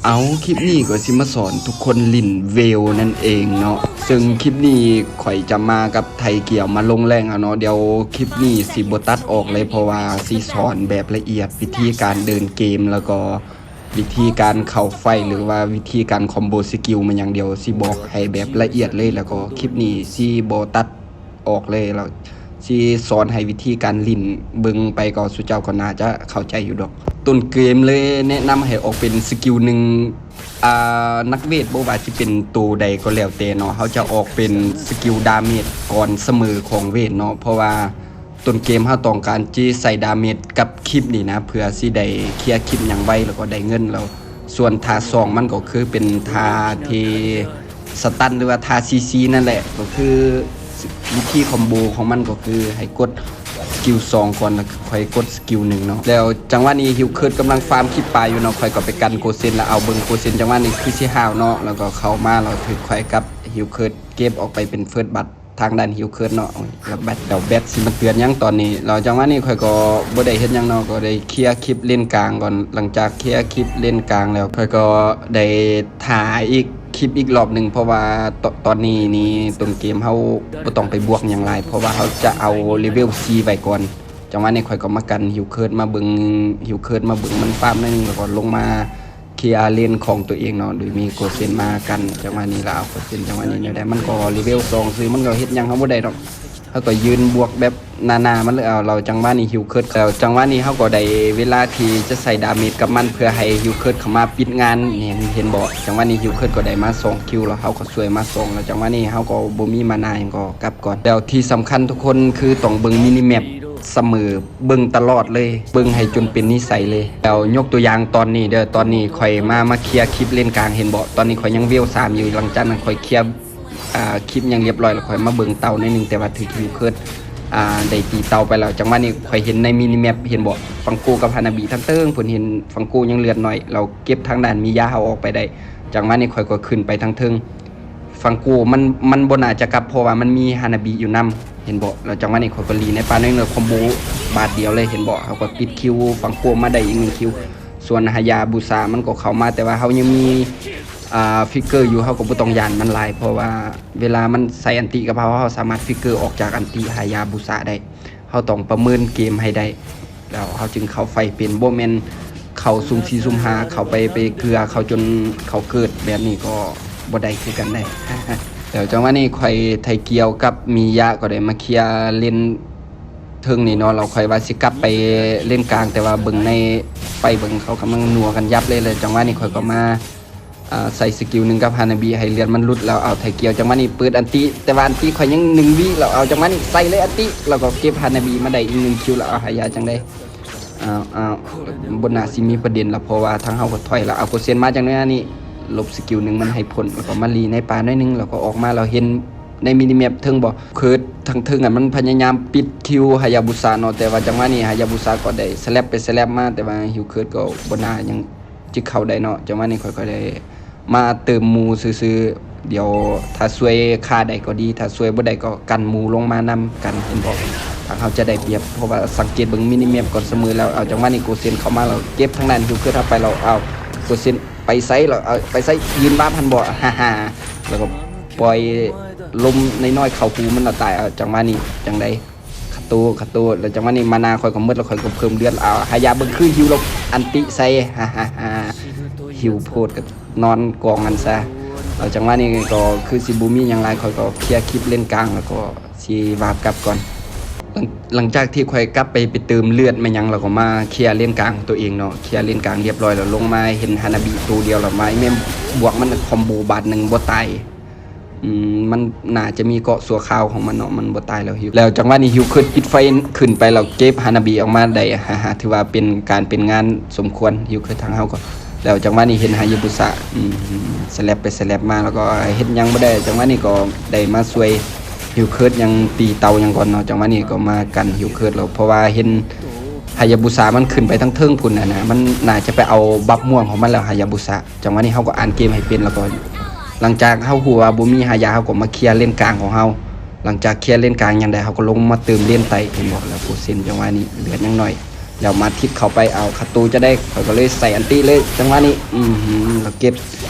ເອົາ ຄລິບນີ້ກໍຊິມາສອນທຸກຄົນຫຼິ້ນເວວນັ້ນເອງເນາະ. ເຊິ່ງຄລິບນີ້ຂ້ອຍຈະມາກັບໄທກຽວມາລົງແລງເອົາເນາະ. ດຽວຄລິບນີ້ຊິບໍ່ຕັດອອກເລີຍ ເພາະວ່າຊິສອນແບບລະອຽດ ວິທີການເດີນເກມ ແລ້ວກໍວິທີການເຂົ້າໄຟ ຫຼືວ່າວິທີການຄອມໂບສະກິວມາຫຍັງ ດຽວຊິບອກໃຫ້ແບບລະອຽດເລີຍ. ແລ້ວກໍຄລິບນີ້ຊິບໍ່ຕັດ ອອກເລີຍ ແລ້ວຊິສອນໃຫ້ວິທີການຫຼິ້ນ ເບິ່ງໄປກໍ ສູ່ເຈົ້າກໍໜ້າຈະເຂົ້າໃຈຢູ່ດອກ. ຕົ້ນເກມເລີຍແນະນຳໃຫ້ອອກເປັນສະກິວໜຶ່ງ ອ່າ ນັກເວດ ບໍ່ວ່າຊິເປັນໂຕໃດກໍແລ້ວແຕ່ເນາະ, ເຮົາຈະອອກເປັນສະກິວດາເມດກ່ອນສະເໝີຂອງເວດເນາະ, ເພາະວ່າຕົ້ນເກມເຮົາຕ້ອງການຊິໃສ່ດາເມດກັບຄລິບນີ້ນະ ເພື່ອຊິໄດ້ເຄຍຄລິບຫຍັງໄວ ແລ້ວກໍໄດ້ເງິນ. ແລ້ວສ່ວນທ່າສອງມັນກໍຄືເປັນທ່າທີ່ ສະຕັນ ຫຼືວ່າທ່າຊີຊີນັ້ນແຫຼະ ກໍຄືວິທີຄອມໂບຂອງມັນກໍຄືໃຫ້ກົດສະກິວສອງກ່ອນ ແລ້ວຄ່ອຍກົດສະກິວໜຶ່ງເນາະ. ແລ້ວຈັງຫວະນີ້ຮິວເຄີດກຳລັງຟາມຄລິບປາຢູ່ເນາະ, ຂ້ອຍກໍໄປກັນໂກເຊັນ ແລ້ວເອົາເບິ່ງໂກເຊັນ ຈັງຫວະນີ້ຄືຊິຫ້າວເນາະ, ແລ້ວກໍເຂົ້າມາ ແລ້ວຖືກຂ້ອຍກັບຣິວເຄີດເກັບອອກໄປເປັນເຟີດບັດ ທາງດ້ານຮິວເຄີດເນາະ. ໂອ້ຍ ແລ້ວແບັດ ແລ້ວແບັດຊິມາເຕືອນຫຍັງຕອນນີ້. ແລ້ວຈັງຫວະນີ້ຂ້ອຍກໍບໍ່ໄດ້ເຮັດຫຍັງເນາະ, ກໍໄດ້ເຄຍຄລິບເລນກາງກ່ອນ. ຫຼັງຈາກເຄຍຄລິບເລນກາງແລ້ວ ຂ້ອຍກໍໄດ້ ຖ້າອີກຄລິບອີກລອບໜຶ່ງ ເພາະວ່າຕ- ຕອນນີ້ນີ້ຕົ້ນເກມເຮົາບໍ່ຕ້ອງໄປບວກຫຍັງຫຼາຍ ເພາະວ່າເຮົາຈະເອົາເລເວລສີ່ໄວ້ກ່ອນ. ຈັງຫວະນີ້ຂ້ອຍກໍມາກັນຮິວເຄີດ ມາເບິ່ງ ຣິວເຄີດມາເບິ່ງມັນຟາມໜ້ອຍໜຶ່ງ ແລ້ວກໍລົງມາເຄຍເລນຂອງຕົວເອງເນາະ ໂດຍມີໂກເຊັນມາກັນ. ຈັງຫວະນີ້ລະເອົາໂກເຊັນ ຈັງຫວະນີ້ແນວໃດ ມັນກໍເລເວລສອງຊື່ ມັນກໍເຮັດຫຍັງເຮົາບໍ່ໄດ້ດອກ. ເຮົາກໍຢືນບວກແບບໜ້າໆມັນເລີຍ. ເອົາ ແລ້ວຈັງຫວະນີ້ຮິວເຄີດ ແລ້ວຈັງຫວະນີ້ເຮົາກໍໄດ້ເວລາທີ່ຈະໃສ່ດາເມດກັບມັນ ເພື່ອໃຫ້ຣິວເຄີດເຂົ້າມາປິດງານ. ເຫັນ ເຫັນບໍ່? ຈັງຫວະນີ້ຣິວເຄີດກໍໄດ້ມາສອງຄິວ ແລ້ວເຮົາກໍຊ່ວຍມາສອງ ແລ້ວຈັງຫວະນີ້ເຮົາກໍບໍ່ມີມານາຫຍັງ ກໍກັບກ່ອນ. ແລ້ວທີ່ສຳຄັນທຸກຄົນຄືຕ້ອງເບິ່ງມິນິແມັບສະເໝີ ເບິ່ງຕະຫຼອດເລີຍ ເບິ່ງໃຫ້ຈົນເປັນນິໄສເລີຍ. ແລ້ວຍົກຕົວຢ່າງຕອນນີ້ເດີ ຕອນນີ້ຂ້ອຍມາ ມາເຄຍຄລິບເລນກາງ ເຫັນບໍ່? ຕອນນີ້ຂ້ອຍຍັງເວວສາມຢູ່ ຫຼັງຈາກນັ້ນຂ້ອຍເຄຍ ອ່າ ຄລິບຫຍັງລຽບຮ້ອຍແລ້ວ ຂ້ອຍມາເບິ່ງເຕົາໜ້ອຍໜຶ່ງ ແຕ່ວ່າຖືກຮິວເຄີດ ອ່າ ໄດ້ຕີເຕົາໄປແລ້ວ. ຈັງຫວະນີ້ຂ້ອຍເຫັນໃນມິນິແມັບ ເຫັນບໍ່? ຟັງໂກກັບຮານາບິທາງເທິງພຸ້ນ ເຫັນຟັງໂກຍັງເລືອດໜ້ອຍ ແລ້ວເກັບທາງດ້ານມິຢາເຮົາອອກໄປໄດ້. ຈັງຫວະນີ້ຂ້ອຍກໍຂຶ້ນໄປທາງເທິງ ຟັງໂກມັນ ມັນບໍ່ໜ້າຈະກັບ ເພາະວ່າມັນມີຮານາບິຢູ່ນຳ ເຫັນບໍ່? ແລ້ວຈັງຫວະນີ້ຂ້ອຍກໍລີໃນປ່າໜ້ອຍໜຶ່ງ ຄອມໂບບາດດຽວເລີຍ ເຫັນບໍ່? ເຮົາກໍປິດຄິວ ຟັງໂກມາໄດ້ອີກໜຶ່ງຄິວ. ສ່ວນຮາຍາບູຊາມັນກໍເຂົ້າມາ ແຕ່ວ່າເຮົາຍັງມີ ອ່າ ຟິກເກີຢູ່ ເຮົາກໍບໍ່ຕ້ອງຢ້ານມັນຫຼາຍ ເພາະວ່າເວລາມັນໃສ່ອັນຕິກັບເຮົາ ເຮົາສາມາດຟິກເກີອອກຈາກອັນຕິຮາຍາບູຊາໄດ້. ເຮົາຕ້ອງປະເມີນເກມໃຫ້ໄດ້ ແລ້ວເຮົາຈຶ່ງເຂົ້າໄຟເປັນ ບໍ່ແມ່ນເຂົ້າສຸ່ມສີ່ສຸ່ມຫ້າ ເຂົ້າໄປ ໄປເກືອເຂົາຈົນເຂົາເກີດ ແບບນີ້ກໍບໍ່ໄດ້ຄືກັນເດ້. ແລ້ວຈັງຫວະນີ້ຂ້ອຍໄທກຽວກັບມີຍະກໍໄດ້ມາເຄຍເລນເທິງນີ້ເນາະ ແລ້ວຂ້ອຍວ່າຊິກັບໄປເລນກາງ ແຕ່ວ່າເບິ່ງໃນໄຟເບິ່ງເຂົາກຳລັງນົວກັນຍັບເລີຍ ແລ້ວຈັງຫວະນີ້ຂ້ອຍກໍມາ ອ່າ ໃສ່ສະກິວໜຶ່ງກັບຮານາບິໃຫ້ເລືອດມັນຫຼຸດ ແລ້ວເອົາໄທກຽວ ຈັງຫວະນີ້ເປີດອັນຕິ ແຕ່ວ່າອັນຕິຂ້ອຍຍັງໜຶ່ງວິ ແລ້ວເອົາ ຈັງຫວະນີ້ໃສ່ເລີຍອັນຕິ ແລ້ວກໍເກັບຮານາບິມາໄດ້ອີກໜຶ່ງຄິວ ແລ້ວເອົາຮາຍາຈັ່ງໃດ ເອົາ ເອົາ ບໍ່ໜ້າຊິມີປະເດັນລະ ເພາະວ່າທາງເຮົາກໍຖອຍລະ ເອົາໂກເຊັນມາຈັ່ງໃດອັນນີ້ ຫຼົບສະກິວໜຶ່ງມັນໃຫ້ຜົນ ແລ້ວກໍມາລີໃນປ່າໜ້ອຍໜຶ່ງ ແລ້ວກໍອອກມາ ແລ້ວເຫັນໃນມິນິແມັບເທິງບໍ່ ເຄີດທາງເທິງຫັ້ນມັນພະຍາຍາມປິດຄິວຮາຍາບູຊາເນາະ ແຕ່ວ່າຈັງຫວະນີ້ຮາຍາບູຊາກໍໄດ້ສະແລັບໄປສະແລັບມາ ແຕ່ວ່າຮິວເຄີດກໍບໍ່ໜ້າຍັງ ຈຶ່ເຂົ້າໄດ້ເນາະ. ຈັງຫວະນີ້ຂ້ອຍກໍໄດ້ມາເຕີມໝູ່ຊື່ໆ ດຽວຖ້າຊ່ວຍຂ້າໄດ້ກໍດີ ຖ້າຊ່ວຍບໍ່ໄດ້ກໍກັນໝູ່ລົງມານຳກັນ ເຫັນບໍ່? ທາງເຮົາຈະໄດ້ປຽບ ເພາະວ່າສັງເກດເບິ່ງມິນິແມັບກ່ອນສະເໝີແລ້ວ. ເອົາ ຈັງຫວະນີ້ໂກເຊັນເຂົ້າມາແລ້ວ ເກັບທາງດ້ານຮິວເຄີດເຮົາໄປແລ້ວ. ເອົາ ໂກເຊັນໄປໃສແລ້ວ? ເອົາ ໄປໃສ? ຢືນວາບຫັ້ນບໍ່? ຮາໆ ແລ້ວກໍປ່ອຍລົມນ້ອຍໆເຂົ້າຫູມັນແລ້ວຕາຍ. ເອົາ ຈັງຫວະນີ້ຈັ່ງໃດ? ຄາໂຕ ຄາໂຕ ແລ້ວຈັງຫວະນີ້ມານາຂ້ອຍກໍໝົດ ແລ້ວຂ້ອຍກໍເພີ່ມເລືອດ. ເອົາ ຮາຍາເບິ່ງຄືຫິວ ແລ້ວອັນຕິໃສ່ ຮາໆ ຫິວໂພດ ກໍນອນກອງຫັ້ນຊະ. ແລ້ວຈັງຫວະນີ້ກໍຄືຊິບໍ່ມີຫຍັງຫຼາຍ ຂ້ອຍກໍເຄຍຄລິບເລນກາງ ແລ້ວກໍຊິວາບກັບກ່ອນ. ຫຼັງ ຫຼັງຈາກທີ່ຂ້ອຍກັບໄປ ໄປເຕີມເລືອດມາຫຍັງ ແລ້ວກໍມາເຄຍເລນກາງຕົວເອງເນາະ ເຄຍເລນກາງລຽບຮ້ອຍ ແລ້ວລົງມາເຫັນຮານາບິໂຕດຽວ ແລ້ວມາແມ່ນບວກມັນຄອມໂບບາດໜຶ່ງບໍ່ຕາຍ. ອືມ ມັນໜ້າຈະມີເກາະຊົ່ວຄາວຂອງມັນເນາະ ມັນບໍ່ຕາຍແລ້ວ. ແລ້ວຈັງຫວະນີ້ຮິວເຄີດປິດໄຟຂຶ້ນໄປ ແລ້ວເກັບຮານາບິອອກມາໄດ້ ຮາໆ ຖືວ່າເປັນການເປັນງານສົມຄວນ ຣິວເຄີດທາງເຮົາກໍ. ແລ້ວຈັງຫວະນີ້ເຫັນຮາຍາບຸສະ ອືມ ສະແລັບໄປສະແລັບມາ ແລ້ວກໍເຮັດຫຍັງບໍ່ໄດ້. ຈັງຫວະນີ້ກໍໄດ້ມາຊ່ວຍຣິວເຄີດຫຍັງ ຕີເຕົາຫຍັງກ່ອນເນາະ. ຈັງຫວະນີ້ກໍມາກັນຣິວເຄີດແລ້ວ ເພາະວ່າເຫັນຮາຍາບຸສະມັນຂຶ້ນໄປທາງເທິງພຸ້ນນະ ມັນໜ້າຈະໄປເອົາບັບມ່ວງຂອງມັນແລ້ວ ຮາຍາບຸສະ. ຈັງຫວະນີ້ເຮົາກໍອ່ານເກມໃຫ້ເປັນ ແລ້ວກໍຫຼັງຈາກເຮົາຮູ້ວ່າບໍ່ມີຮາຍາ ເຮົາກໍມາເຄຍເລນກາງຂອງເຮົາ. ຫຼັງຈາກເຄຍເລນກາງຫຍັງໄດ້ ເຮົາກໍລົງມາເຕີມເລນໃຕ້ ເຫັນບໍ່? ແລ້ວໂກເຊັນ ຈັງຫວະນີ້ເລືອດຍັງໜ້ອຍ ແລ້ວມາທິດເຂົ້າໄປ ເອົາຄາໂຕຈະໄດ້ ຂ້ອຍກໍເລີຍໃສ່ອັນຕິເລີຍ ຈັງຫວະນີ້ ອືມ ແລ້ວເກັບ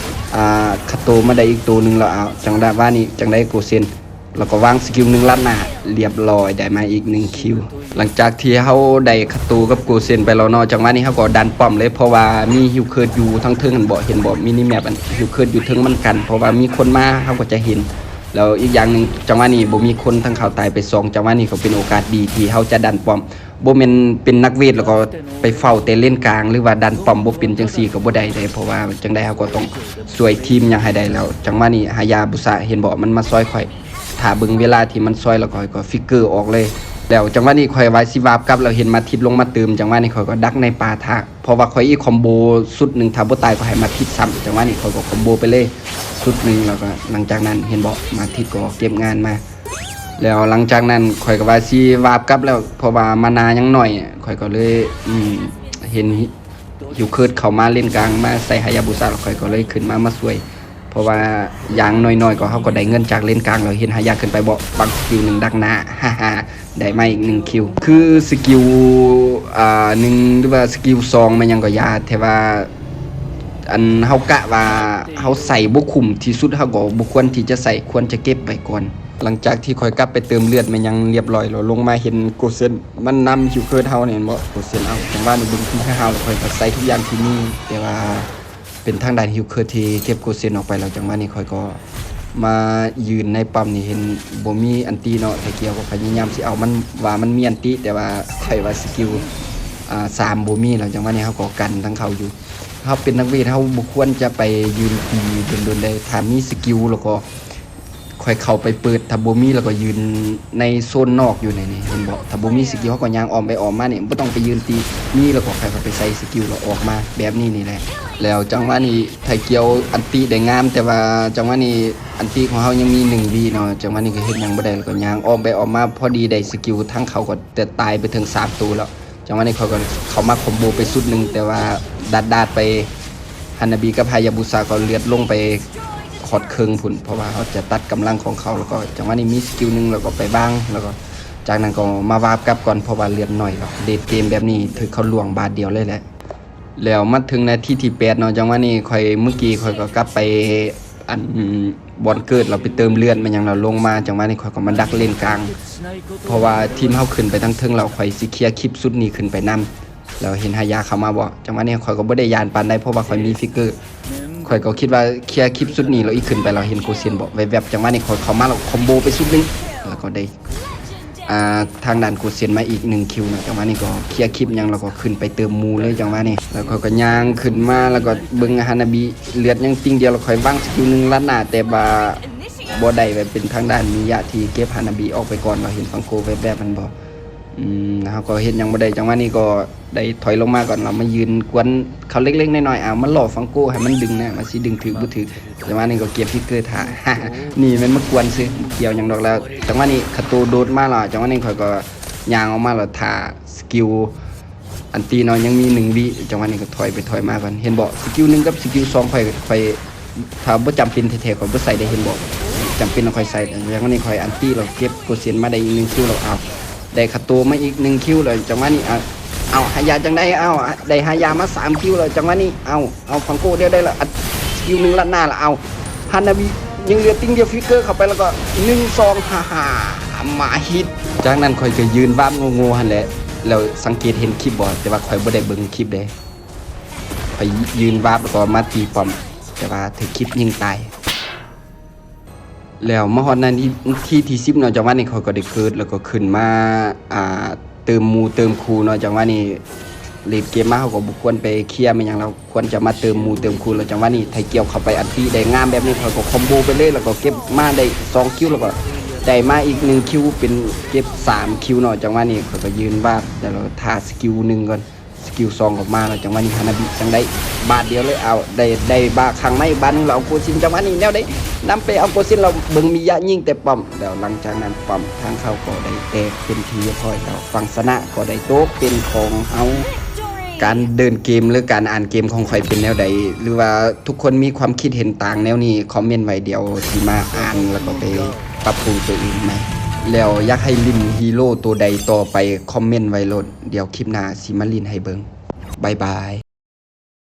ອ່າ ຄາໂຕມາໄດ້ອີກໂຕໜຶ່ງແລ້ວ ເອົາ ຈັງຫວະນີ້ ຈັ່ງໄດ້ໂກເຊັນ ແລ້ວກໍວາງສະກິວໜຶ່ງລັດໜ້າ ລຽບຮ້ອຍ ໄດ້ມາອີກໜຶ່ງຄິວ. ຫຼັງຈາກທີ່ເຮົາໄດ້ຄາໂຕກັບໂກເຊັນໄປແລ້ວເນາະ ຈັງຫວະນີ້ເຮົາກໍດັນປ້ອມເລີຍ ເພາະວ່າມີຮິວເຄີດຢູ່ທາງເທິງຫັ້ນເບາະ ເຫັນບໍ່ ມິນິແມັບອັນຣິວເຄີດຢູ່ເທິງມັນກັນ ເພາະວ່າມີຄົນມາເຮົາກໍຈະເຫັນ ແລ້ວອີກຢ່າງໜຶ່ງ ຈັງຫວະນີ້ບໍ່ມີຄົນ ທັງເຂົາຕາຍໄປສອງ ຈັງຫວະນີ້ກໍເປັນໂອກາດດີທີ່ເຮົາຈະດັນປ້ອມ ບໍ່ແມ່ນເປັນນັກເວດແລ້ວກໍໄປເຝົ້າແຕ່ເລນກາງ ຫຼືວ່າດັນປ້ອມບໍ່ເປັນຈັ່ງຊີ້ກໍບໍ່ໄດ້ເດ້ ເພາະວ່າຈັ່ງໃດເຮົາກໍຕ້ອງຊ່ວຍທີມຫຍັງໃຫ້ໄດ້ ແລ້ວຈັງຫວະນີ້ຮາຍາບຸຊາ ເຫັນບໍ່ ມັນມາຊ່ອຍຂ້ອຍ ຖ້າເບິ່ງເວລາທີ່ມັນຊ່ອຍແລ້ວຂ້ອຍກໍຟິກເກີອອກເລີຍ ແລ້ວຈັງຫວະນີ້ຂ້ອຍວ່າຊິວາບກັບ ແລ້ວເຫັນມາທິດລົງມາຕື່ມ ຈັງຫວະນີ້ຂ້ອຍກໍດັກໃນປ່າຖ້າ ເພາະວ່າຂ້ອຍອີກຄອມໂບຊຸດໜຶ່ງ ຖ້າບໍ່ຕາຍກໍໃຫ້ມາທິດຊ້ຳ ຈັງຫວະນີ້ຂ້ອຍກໍຄອມໂບໄປເລີຍຊຸດໜຶ່ງ ແລ້ວກໍຫຼັງຈາກນັ້ນເຫັນບໍ່ ມາທິດກໍເກັບງານມາ ແລ້ວຫຼັງຈາກນັ້ນຂ້ອຍກໍວ່າຊິວາບກັບແລ້ວ ເພາະວ່າມານາຍັງໜ້ອຍ ຂ້ອຍກໍເລີຍ ອືມ ເຫັນ ຮິວເຄີດເຂົ້າມາເລນກາງ ມາໃສ່ຮາຍາບຸຊາ ແລ້ວຂ້ອຍກໍເລີຍຂຶ້ນມາ ມາຊ່ວຍ ເພາະວ່າຢ່າງໜ້ອຍໆກໍເຮົາກໍໄດ້ເງິນຈາກເລນກາງ ແລ້ວເຫັນຮາຍາຂຶ້ນໄປເບາະ ວາງສະກິວໜຶ່ງດັກໜ້າ ຮາໆ ໄດ້ມາອີກໜຶ່ງຄິວ ຄືສະກິວ ອ່າ ໜຶ່ງ ຫຼືວ່າສະກິວສອງ ແມ່ນຫຍັງກໍຢ່າ ແຕ່ວ່າ ອັນ ເຮົາກະວ່າເຮົາໃສ່ບໍ່ຄຸ້ມທີ່ສຸດ ເຮົາກໍບໍ່ຄວນທີ່ຈະໃສ່ ຄວນຈະເກັບໄວ້ກ່ອນ. ຫຼັງຈາກທີ່ຂ້ອຍກັບໄປເຕີມເລືອດແມ່ນຫຍັງລຽບຮ້ອຍແລ້ວ ລົງມາເຫັນໂກເຊັນ ມັນນຳຮິວເຄີດເຮົານີ້ ເຫັນບໍ່ ໂກເຊັນ ເອົາ ຈັງຫວະນີ້ເບິ່ງທີ່ຫ້າວ ແລ້ວຂ້ອຍກໍໃສ່ທຸກຢ່າງທີ່ມີ ແຕ່ວ່າເປັນທາງດ້ານຮິວເຄີດທີ່ເກັບໂກເຊັນອອກໄປແລ້ວ ຈັງຫວະນີ້ຂ້ອຍກໍມາຢືນໃນປ້ອມນີ້ ເຫັນບໍ່ມີອັນຕິເນາະ ໄທກຽວກໍພະຍາຍາມຊິເອົາ ມັນວ່າມັນມີອັນຕິ ແຕ່ວ່າຂ້ອຍວ່າສະກິວ ອ່າ ສາມ ບໍ່ມີແລ້ວ ຈັງຫວະນີ້ເຮົາກໍກັນທັງເຂົາຢູ່ ເຮົາເປັນນັກເວດ ເຮົາບໍ່ຄວນຈະໄປຢືນຕີດົນໆ ເດ້ ຖ້າມີສະກິວແລ້ວກໍຄ່ອຍເຂົ້າໄປເປີດ ຖ້າບໍ່ມີແລ້ວກໍຢືນໃນໂຊນນອກຢູ່ນີ້ ນີ້ ເຫັນບໍ່ ຖ້າບໍ່ມີສະກິວເຮົາກໍຍ່າງອ້ອມໄປອ້ອມມານີ້ ບໍ່ຕ້ອງໄປຢືນຕີ ມີແລ້ວກໍຄ່ອຍເຂົ້າໄປໃສ່ສະກິວແລ້ວອອກມາ ແບບນີ້ນີ້ແຫຼະ ແລ້ວຈັງຫວະນີ້ໄທກຽວອັນຕິໄດ້ງາມ ແຕ່ວ່າຈັງຫວະນີ້ອັນຕິຂອງເຮົາຍັງມີໜຶ່ງວິເນາະ ຈັງຫວະນີ້ກໍເຮັດຫຍັງບໍ່ໄດ້ ແລ້ວກໍຍ່າງອ້ອມໄປອ້ອມມາ ພໍດີໄດ້ສະກິວທາງເຂົາກໍແຕ່ຕາຍໄປເຖິງສາມໂຕແລ້ວ ຈັງຫວະນີ້ຂ້ອຍກໍເຂົ້າມາຄອມໂບໄປຊຸດໜຶ່ງ ແຕ່ວ່າດາດໆໄປ ຮານາບິກັບຮາຍາບຸຊາກໍເລືອດລົງໄປຮອດເຄິ່ງພຸ້ນ ເພາະວ່າເຮົາຈະຕັດກຳລັງຂອງເຂົາ ແລ້ວກໍຈັງຫວະນີ້ມີສະກິວໜຶ່ງ ແລ້ວກໍໄປວາງ ແລ້ວກໍຈາກນັ້ນກໍມາວາບກັບກ່ອນ ເພາະວ່າເລືອດໜ້ອຍແລ້ວ ເລດເກມແບບນີ້ຖືກເຂົາລວງບາດດຽວເລີຍແຫຼະ ແລ້ວມາເຖິງນາທີທີແປດເນາະ ຈັງຫວະນີ້ຂ້ອຍ ມື້ກີ້ຂ້ອຍກໍກັບໄປ ອັນ ບ່ອນເກີດ ແລ້ວໄປເຕີມເລືອດແມ່ນຫຍັງ ແລ້ວລົງມາ ຈັງຫວະນີ້ຂ້ອຍກໍມາດັກເລນກາງ ເພາະວ່າທີມເຮົາຂຶ້ນໄປທາງເທິງ ແລ້ວຂ້ອຍຊິເຄຍຄລິບຊຸດນີ້ຂຶ້ນໄປນຳ ແລ້ວເຫັນຮາຍາເຂົ້າມາບໍ່ ຈັງຫວະນີ້ຂ້ອຍກໍບໍ່ໄດ້ຢ້ານປານໃດ ເພາະວ່າຂ້ອຍມີຟິກເກີ ຂ້ອຍກໍຄິດວ່າເຄຍຄລິບຊຸດນີ້ ແລ້ວອີກຂຶ້ນໄປ ແລ້ວເຫັນໂກເຊັນບໍ່ ແວບໆ ຈັງຫວະນີ້ຂ້ອຍເຂົ້າມາ ແລ້ວຄອມໂບໄປຊຸດໜຶ່ງ ແລ້ວກໍໄດ້ ອ່າ ທາງດ້ານໂກເຊັນມາອີກໜຶ່ງຄິວເນາະ ຈັງຫວະນີ້ກໍເຄຍຄລິບຫຍັງ ແລ້ວກໍຂຶ້ນໄປເຕີມໝູ່ເລີຍ ຈັງຫວະນີ້ ແລ້ວຂ້ອຍກໍຍ່າງຂຶ້ນມາ ແລ້ວກໍເບິ່ງຮານາບິ ເລືອດຍັງຕິ່ງດຽວ ແລ້ວຂ້ອຍວາງສະກິວໜຶ່ງລັດໜ້າ ແຕ່ວ່າບໍ່ໄດ້ ແບບເປັນທາງດ້ານມິຍະທີ່ເກັບຮານາບິອອກໄປກ່ອນ ແລ້ວເຫັນຟັງໂກແວບໆ ແມ່ນບໍ່ ອືມ ເຮົາກໍເຮັດຫຍັງບໍ່ໄດ້ ຈັງຫວະນີ້ກໍໄດ້ຖອຍລົງມາກ່ອນ ແລ້ວມາຢືນກວນເຂົາເລັກໆນ້ອຍໆ ເອົາ ມາຫຼໍ່ຟັງໂກໃຫ້ມັນດຶງນະ ວ່າຊິດຶງຖືກບໍ່ຖືກ ຈັງຫວະນີ້ກໍກຽມຟິກເກີຖ້າ ນີ້ແມ່ນມາກວນຊື່ ບໍ່ກ່ຽວຫຍັງດອກ ແລ້ວຈັງຫວະນີ້ຄາໂຕໂດດມາແລ້ວ ຈັງຫວະນີ້ຂ້ອຍກໍຍ່າງອອກມາແລ້ວຖ້າສະກິວອັນຕິເນາະ ຍັງມີໜຶ່ງວິ ຈັງຫວະນີ້ກໍຖອຍໄປຖອຍມາກ່ອນ ເຫັນບໍ່ ສະກິວໜຶ່ງກັບສະກິວສອງ ຂ້ອຍ ຂ້ອຍ ຖ້າບໍ່ຈຳເປັນແທ້ໆ ຂ້ອຍບໍ່ໃສ່ໄດ້ ເຫັນບໍ່ ຈຳເປັນແລ້ວຂ້ອຍໃສ່ ແລ້ວຈັ່ງນີ້ຂ້ອຍອັນຕິ ແລ້ວເກັບໂກເຊັນມາໄດ້ອີກໜຶ່ງຄິວ ແລ້ວ ເອົາ ໄດ້ຄາໂຕມາອີກໜຶ່ງຄິວ ແລ້ວຈັງຫວະນີ້ ເອົາ ເອົາ ຮາຍາຈັ່ງໃດ ເອົາ ໄດ້ຮາຍາມາສາມຄິວ ແລ້ວຈັງຫວະນີ້ ເອົາ ເອົາ ຟັງໂກ ດຽວໄດ້ລະ ອັດ ສະກິວໜຶ່ງລັດໜ້າ ແລ້ວ ເອົາ ຮານາບິ ຍັງເຫຼືອຕິ່ງດຽວ ຟລິກເກີເຂົ້າໄປ ແລ້ວກໍ ໜຶ່ງ ສອງ ຫ້າ ຫ້າ ມາຮິດ ຈາກນັ້ນຂ້ອຍກໍຢືນວາບໂງ່ໆຫັ້ນແຫຼະ ແລ້ວສັງເກດເຫັນຄລິບບໍ່ ແຕ່ວ່າຂ້ອຍບໍ່ໄດ້ເບິ່ງຄລິບເດ້ ຂ້ອຍຢືນວາບ ແລ້ວກໍມາຕີປ້ອມ ແຕ່ວ່າຖືກຄລິບຍິງຕາຍ ແລ້ວມາຮອດນາທີທີສິບເນາະ ຈັງຫວະນີ້ຂ້ອຍກໍໄດ້ເກີດ ແລ້ວກໍຂຶ້ນມາ ອ່າ ເຕີມໝູ່ເຕີມຄູ່ເນາະ ຈັງຫວະນີ້ເລດເກມມາ ເຮົາກໍບໍ່ຄວນໄປເຄຍແມ່ນຫຍັງ ເຮົາຄວນຈະມາເຕີມໝູ່ເຕີມຄູ່ ແລ້ວຈັງຫວະນີ້ໄທກຽວເຂົ້າໄປອັນຕິໄດ້ງາມແບບນີ້ ຂ້ອຍກໍຄອມໂບໄປເລີຍ ແລ້ວກໍເກັບມາໄດ້ສອງຄິວ ແລ້ວກໍໄດ້ມາອີກໜຶ່ງຄິວ ເປັນເກັບສາມຄິວເນາະ ຈັງຫວະນີ້ຂ້ອຍກໍຢືນວາບ ແລ້ວຖ້າສະກິວໜຶ່ງກ່ອນ ສະກິວສອງກໍມາແລ້ວ ຈັງຫວະນີ້ຮານາບິຈັ່ງໄດ້ບາດດຽວເລີຍ ເອົາ ໄດ້ ໄດ້ບາດຂ້າງໃນບາດໜຶ່ງ ແລ້ວເອົາໂກຊິນ ຈັງຫວະນີ້ແນວໃດ ນຳໄປເອົາໂກຊິນ ແລ້ວເບິ່ງມິຍະຍິງແຕ່ປ້ອມ ແລ້ວຫຼັງຈາກນັ້ນປ້ອມທາງເຂົ້າກໍໄດ້ແຕກເປັນທີ່ຮຽບຮ້ອຍແລ້ວ ຝັ່ງຊະນະກໍໄດ້ຕົກເປັນຂອງເຮົາ ການເດີນເກມ ຫຼື ການອ່ານເກມຂອງຂ້ອຍເປັນແນວໃດ ຫຼືວ່າທຸກຄົນມີຄວາມຄິດເຫັນຕ່າງແນວນີ້ ຄອມເມັນໄວ້ ດຽວຊິມາອ່ານ ແລ້ວກໍໄປປັບປຸງຕົວເອງໃໝ່. ແລ້ວຢາກໃຫ້ຫຼິ້ນຮີໂຣໂຕໃດຕໍ່ໄປ ຄອມເມັນໄວ້ໂລດ ດຽວຄລິບໜ້າຊິມາຫຼິ້ນໃຫ້ເບິ່ງ. ບາຍບາຍ.